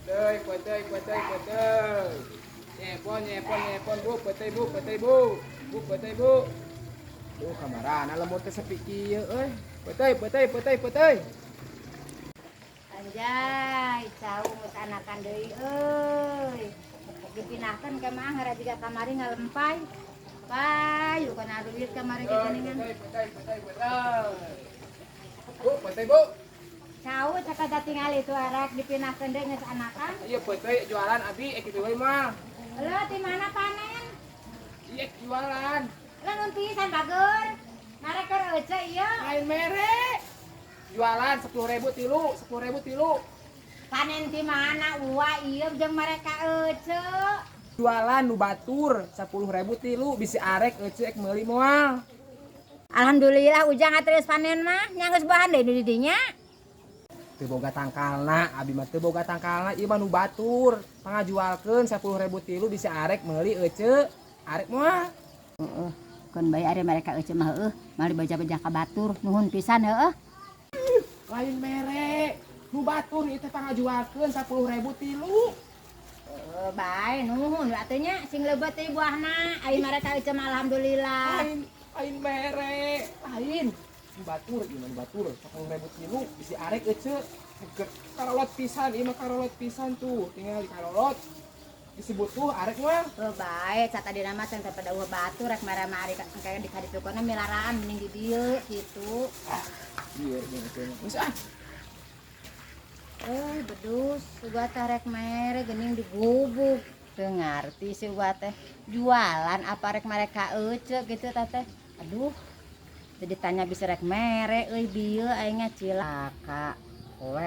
Peuteuy, peuteuy, peuteuy, peuteuy. Nyepon, nyepon, nyepon, Bu, peuteuy, Bu, peuteuy, Bu. Bu, peuteuy, Bu. Duh, kamarana lembur teh sepi kieu euy. Peuteuy, peuteuy, peuteuy, peuteuy. Anjay, cau geus anakan deui euy. Dipindahkeun ke mah ngara jiga kamari ngalempay. Payu kana duit kamari ge geuningan. Peuteuy, peuteuy, peuteuy, peuteuy. Bu, peuteuy, Bu. Cau cakada tingali itu arek dipindahkeun deui geus anakan. Iya, peuteuy jualan abi ek kitu we mah. Heuh, di mana panen? Iya, jualan. Lah, nun pisan bager. Narek keur euceu ieu. Lain mere. Jualan 10.000 tilu, 10.000 tilu. Panen di mana uwa ieu jeung mereka euceu? Jualan nu batur 10.000 tilu, bisi arek euceu ek meuli moal. Alhamdulillah, ujang atuh panen mah nya geus buahan deui di dinya. Teu boga tangkalna, abi mah teu boga tangkalna, ieu mah nu batur. Pangajualkeun 10.000 tilu, bisi arek meuli euceu. Arek moal. Heeh. Keun bae ari mereka euceu mah heueuh, mali baja-baja ka batur, nuhun pisan heueuh. Lain mere. Nu batur ieu teh pangajualkeun 10.000 tilu. Heueuh, bae nuhun atuh nya, sing leubeut teh buahna. Ari mereka euceu mah alhamdulillah. Lain, lain mere, lain. Nu batur ieu mah, nu batur 10.000 tilu, bisi arek euceu. Seger, karolot pisan ieu mah, karolot pisan tuh, tinggal di karolot. Bisi butuh arek mah. Heuh, bae satadina mah teh pada eueuh batur rek mere mah ari engke di kaditu milaraan mending di dieu kitu. Iya, jeung euceu. Geus ah. Eh, bedus, gua teh rek mere geuning digubuk. Teu ngarti si gua teh jualan apa rek mereka euceu gitu teh teh. Aduh. Jadi tanya bisa rek mere euy bieu aing cilaka. Kowe.